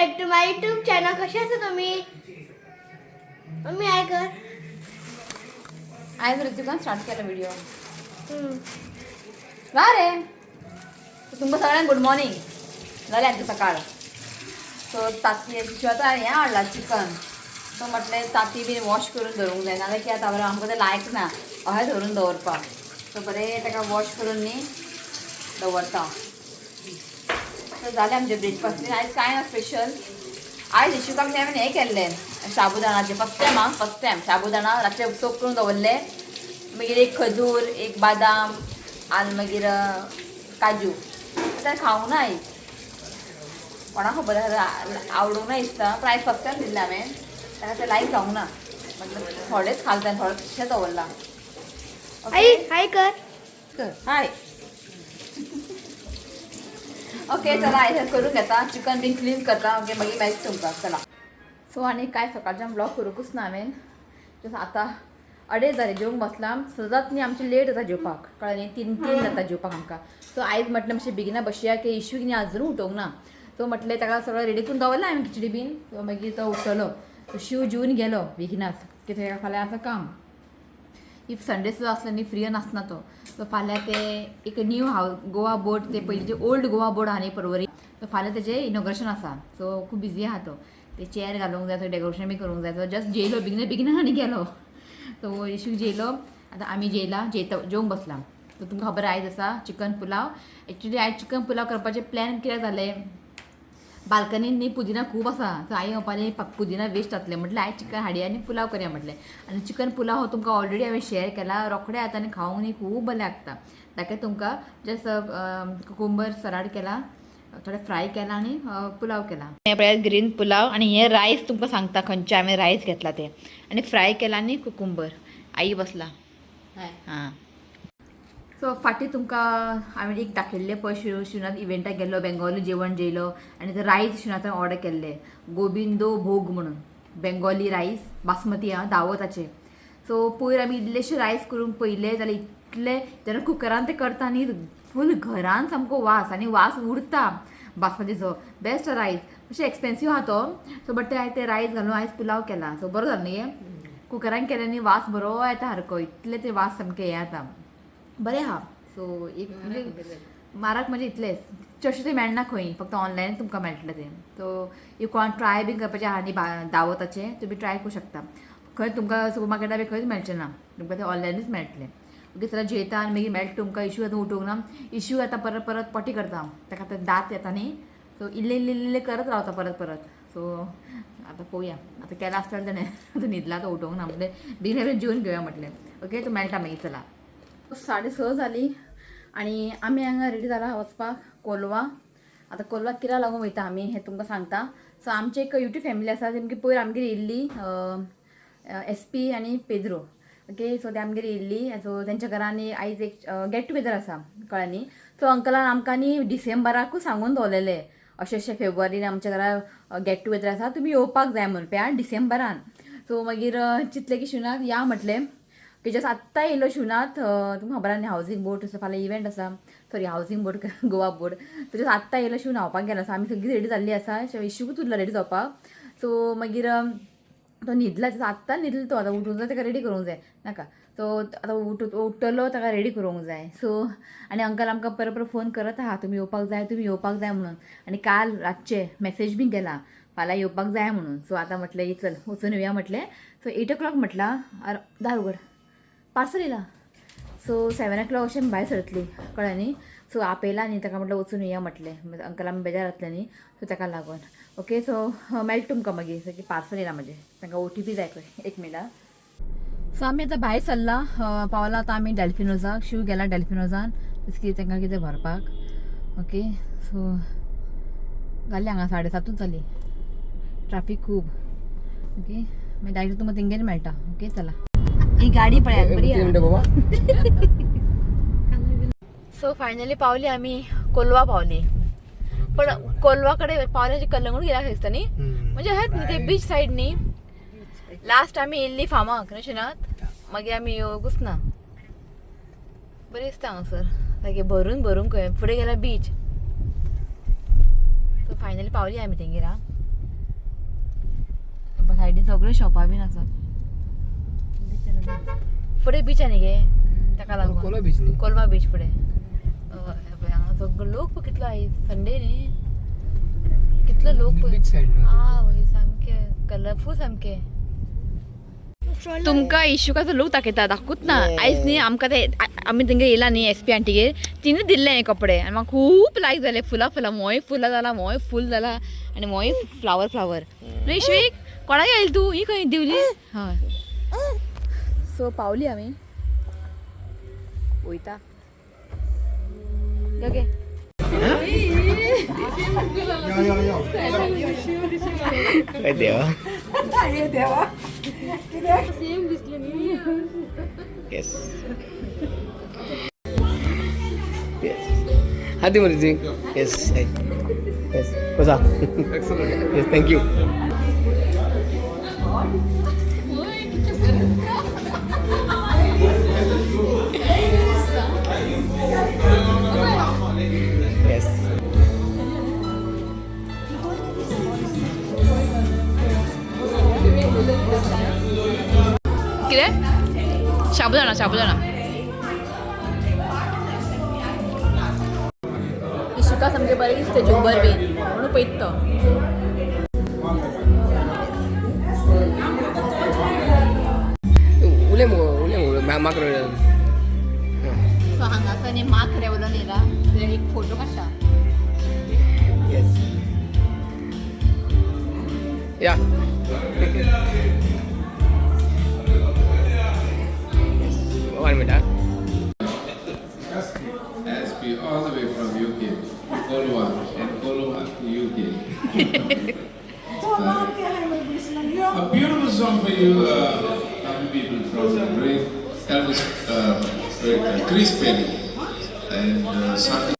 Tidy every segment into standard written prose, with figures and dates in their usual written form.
Back to my YouTube channel. कसे आसा तुम्ही? मम्मी, हाय कर. आयज ऋतिकान स्टार्ट केला व्हिडिओ. वा रे! तुमकां सगळ्यांक गुड मॉर्निंग. जालें आमचें सकाळ. सो तांती आतां हें हाडलां चिकन. सो म्हटलें तांती बीन वॉश करून दवरूंक जाय, नाजाल्यार कितें जाता, आमकां तें लायक ना अशें धरून दवरपाक. सो बरें ताका वॉश करून न्ही दवरता. सो जालें आमचें ब्रेकफास्ट बीन. आयज कांय ना स्पेशल. आयज इशुकाक न्ही हांवें हें केल्लें, साबुदाणाचें. फर्स्ट टायम आं, फर्स्ट टायम. साबुदाणा रातचे सोक करून दवरले, मागीर एक खजूर, एक बादाम आनी मागीर काजू. आतां खावंक ना आयज. कोणाक खबर आसा, आवडूंक ना दिसता. पूण आयज फर्स्ट टायम दिल्लें हांवें ताका, तें लायक जावंक ना. म्हटलें थोडेंच खालें ताणें, थोडें तशें दवरलां. आई, हाय कर. हाय. ओके, चला, आयज करून घेता. चिकन बीन क्लीन करता. ओके, मागीर मेळटा तुमकां. चला. सो आनी काय सकाळच्यान ब्लॉग करूंकूच ना हांवें. जस्ट आतां 2.5 जालीं, जेवंक बसलां. सदांच न्ही आमचें लेट जाता जेवपाक, कळ्ळें न्ही? 3 3 जाता जेवपाक आमकां. सो आयज म्हटलें मातशें बेगिना बसया की इशू न्ही अजून उठोवंक ना. सो म्हटलें ताका सगळें रेडी करून दवरलां हांवें खिचडी बीन. सो मागीर तो उठतलो. सो शिव जेवन गेलो बेगिनाच की ताका फाल्यां आसा काम. If Sunday सुद्दां आसलो न्ही, फ्री नासना तो. सो फाल्यां ते एक न्यू हाव गोवा बोर्ड, ते पयलींचे ओल्ड गोवा बोर्ड आहा न्ही परवरी, सो फाल्यां तेजें इनॉग्रेशन आसा. सो खूब बिजी आहा तो. ते चेअर घालूंक जाय, थंय डेकोरेशन बी करूंक जाय. सो जस्ट जेयलो बेगिना बेगिना आनी गेलो. सो येशूक जेयलो, आतां आमी जेयला, जेयता, जेवंक बसलां. सो तुमकां खबर आयज आसा चिकन पुलाव. एक्चुली आयज चिकन पुलाव करपाचें प्लॅन कितें जालें, बाल्कनीन न्ही पुदिना खूब आसा. सो आई म्हणपाली पुदिना वेस्ट जातलें. म्हटलें आयज चिकन हाडया आनी पुलाव करया म्हटलें. आनी चिकन पुलाव हो तुमकां ऑलरेडी हांवें शेअर केला. रोखडे जाता आनी खावंक न्ही खूब बरें लागता. ताका तुमकां जस्ट कुकुंबर सलाड केला, थोडें फ्राय केला आनी पुलाव केला. हें पळयात, ग्रीन पुलाव. आनी हे रायस तुमकां सांगता खंयचे हांवें रायस घेतला ते. आनी फ्राय केला आनी कुकुंबर. आई बसला. हां, सो फाटीं तुमकां हांवें एक दाखयल्लें पळय, शिवनाथ इव्हेंटाक गेल्लो, बेंगोली जेवण जेयलो आनी ते रायस शिवनाथान ऑर्डर केल्ले, गोबिंदो भोग म्हणून बेंगोली रायस, बासमती आं, दावताचे. सो पयर आमी इल्लेशे रायस करून पयले जाल्यार इतले जेन्ना कुकरान ते करता न्ही, फूल घरान सामको वास आनी वास उरता बासमतीचो. Best rice. मातशें एक्सपेन्सीव आहा तो. सो बट ते हांवें ते रायस घालून आयज पुलाव केला. सो बरो जालो न्ही? कुकरान केले न्ही, वास बरो येता सारको. इतले ते वास सामके हें जाता, बरें आहा. सो एक म्हणजे मारक म्हणजे इतलेंच. चडशें तें मेळना खंय, फक्त ऑनलायन तुमकां मेळटलें तें. सो if कोणाक ट्राय बीन करपाचें आहा न्ही दावताचें, तुमी ट्राय करूं शकता. खंय तुमकां सुपर मार्केटार बी खंयच मेळचें ना, तुमकां तें ऑनलायनूच मेळटलें. ओके, चला, जेयता आनी मागीर मेळटा तुमकां. इशू आतां उठूंक ना. इशू आतां परत परत पॉटी करता. ताका आतां दांत येता न्ही, सो इल्ले इल्ले इल्ले करत रावता परत परत. सो आतां पळोवया. आतां केलां आसतलें तेणें. आतां न्हिदला तो, उठोवंक ना. म्हटलें बेगीन बेगीन जेवन घेवया म्हटलें. ओके, तो मेळटा मागीर. चला, 6:30 जाली आनी आमी हांगा रेडी जाला वचपाक कोलवा. आतां कोलवा कित्याक लागून वयता आमी हें तुमकां सांगता. सो आमची एक युट्यूब फॅमिली आसा, तेमकी पयर आमगेर येयल्ली, एस पी आनी पेद्रो. ओके, सो ते आमगेर येयल्ली. सो तेंच्या घरांनी आयज एक गेट टुगेदर आसा, कळ्ळें न्ही? सो अंकलान आमकां न्ही डिसेंबराकूच सांगून दवरलेलें, अशें अशें फेब्रुवारीन आमच्या घरा गेट टुगेदर आसा, तुमी येवपाक जाय म्हणून पळय डिसेंबरान. सो मागीर चिंतलें की शिवनाथ या म्हटलें. की जस्ट आत्तां येयलो शिवनाथ. तुमकां खबर आहा न्ही, हावजींग बोर्ड आसा, फाल्यां इव्हेंट आसा. Sorry, housing board, Goa board. So just आत्तां येयलो शिव, न्हांवपाक गेलो. सो आमी सगळीं रेडी जाल्ली आसा, इशूकूच उरला रेडी जावपाक. सो मागीर तो न्हिदला, आत्तां न्हिदलो तो. आतां उठूंक जाय, ताका रेडी करूंक जाय. नाका, सो आतां उठतलो, ताका रेडी करूंक जाय. सो आनी अंकल आमकां परत परत फोन करत आहा, तुमी येवपाक जाय, तुमी येवपाक जाय म्हणून. आनी काल रातचे मॅसेज बीन केला, फाल्यां येवपाक जाय म्हणून. सो आतां म्हटलें चल वचून येवया म्हटलें. सो 8 ओ क्लॉक म्हटलां. दार उगड, पार्सल येयला. सो 7 ओ क्लॉक अशें आमी भायर सरतली, कळ्ळें न्ही? सो आपयला न्ही ताका, म्हटलें वचून येया म्हटलें. अंकल आमी बेजार जातलें न्ही, सो ताका लागून. ओके, सो मेळटा तुमकां मागीर. सो पार्सल येयला म्हजें, तांकां ओटीपी जाय खंय. एक मिनट. सो आमी आतां भायर सरला, पावला आतां आमी डेल्फिनोजाक. शिव गेला डेल्फिनोजान कितें तांकां कितें व्हरपाक. ओके, सो जाली हांगा 7:30ूच जाली, ट्राफीक खूब. ओके, मागीर डायरेक्ट तुमकां तेंगेर मेळटा. ओके, चला. ही गाडी पळयात, बरी आहा. बाबा. सो फायनली पावली आमी, कोलवा पावली. पण कोलवा कडेन पावल्याचे कलंगूट गेला दिसता न्ही? म्हणजे हेच न्ही ते बीच सायड न्ही? लास्ट आमी येयल्ली फामाक न्ही शिनात, मागीर आमी येवकूच ना. बरें दिसता हांगासर, सारकें भरून भरून खंय फुडें गेल्यार बीच. सो फायनली पावली आमी तेंगेर. हा. सायडीन सगळे शॉपां बीन आसात. फुडें बीच आहा न्ही गे, ताका लागून. कोला बीच न्ही? कोलवा बीच फुडें. हय, पळय हांगा सगळो लोक पळय कितलो आयज संडे न्ही, कितलो लोक पळय. Beach side. आवय, सामके कलरफूल सामके. तुमकां इशुकाचो लूक दाखयता, दाखूत ना आयज न्ही आमकां ते आमी तेंगे येयला न्ही एस पी आंटीगेर, तिणें दिल्ले हे कपडे आनी म्हाका खूब लायक जाले. फुलां फुलां मोय फुलां जाला, मोय फूल जाला आनी मोय फ्लावर फ्लावर न्ही. इश्वीक कोणाक येयली तूं? ही खंय दिवली? हय, सो पावली आमी, वयता. ओके. काय देवा. येस येस, हाती मरे. येस येस, कसा? Yes, thank you. Yes. कितें? साबुदाणा, साबुदाणा. इशुका सामकें बरें दिसता झुंबर बीन म्हणून पळयता तो. उलय मुगो, उलय मुगो म्हाका. सो हांगासर न्ही माक रेवलोन येयला, जाल्यार एक फोटो काडटा. येस, या. One minute. SP all the way from UK, Kolwa, and Kolwa to UK. A beautiful song for you, lovely people from the great Elvis, great, Chris Perry, and Saki.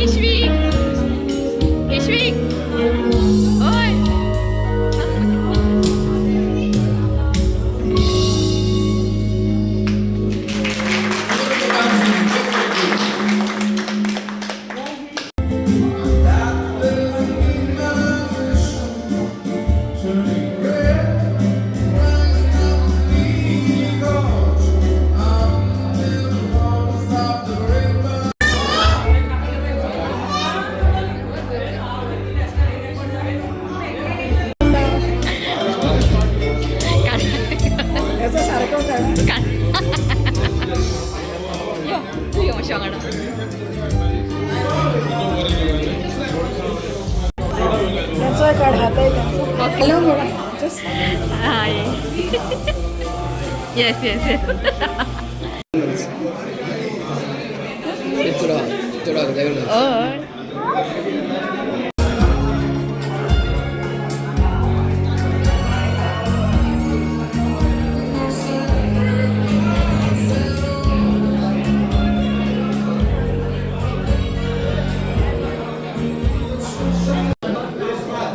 Ishvik, Ishvik, ओय. काड. यो, तूं यो मातशें वांगडा. Okay. Hi. Yes, yes, yes. थोडा थोडा. Oh.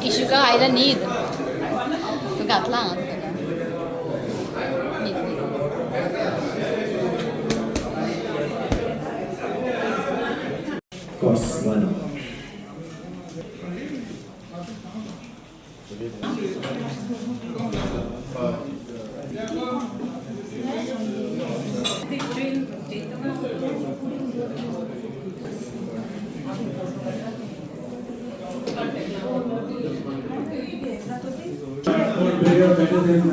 Ishuka आयला न्हीद तूं घातला हांगा तुका न्हीद न्हीद. Course one. Better than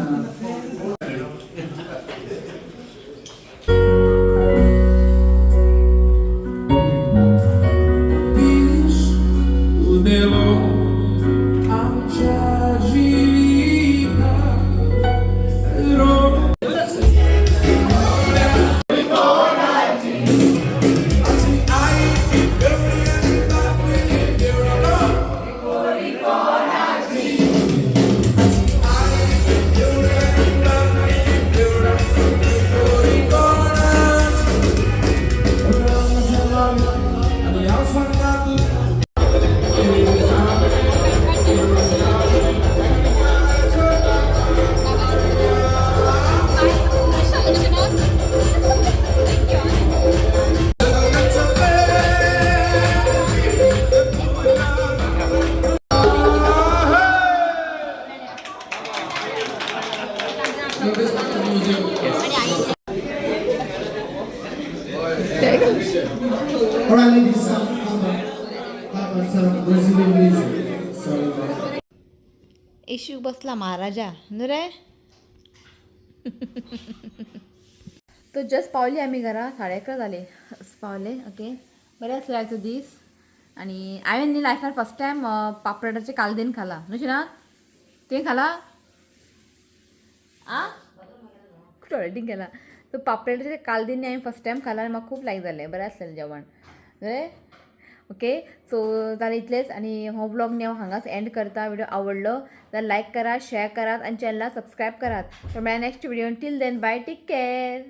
All right, ladies, how about some Brazilian music? Sorry about that. Ishu बसला महाराजा न्हू रे. तो जस्ट पावली आमी घरा, 11:30 जाली पावले. ओके, बरें आसलें आयचो दीस. आनी हांवें न्ही लायफार फर्स्ट टायम पापलेटाचें कालदेन खाला न्हू शिना. तुवें खाला आ टॉयलेटीन केला. सो पापलेटाचें कालदेन न्ही हांवें फर्स्ट टायम खाला आनी म्हाका खूब लायक जालें. बरें आसलेलें जेवण रे. ओके, सो जालें इतलेंच आनी हो व्लॉग न्ही हांव हांगाच एंड करता. व्हिडिओ आवडलो जाल्यार लायक करात, शेअर करात आनी चॅनलाक सबस्क्रायब करात. तर मेळया next video. Till then, bye, take care.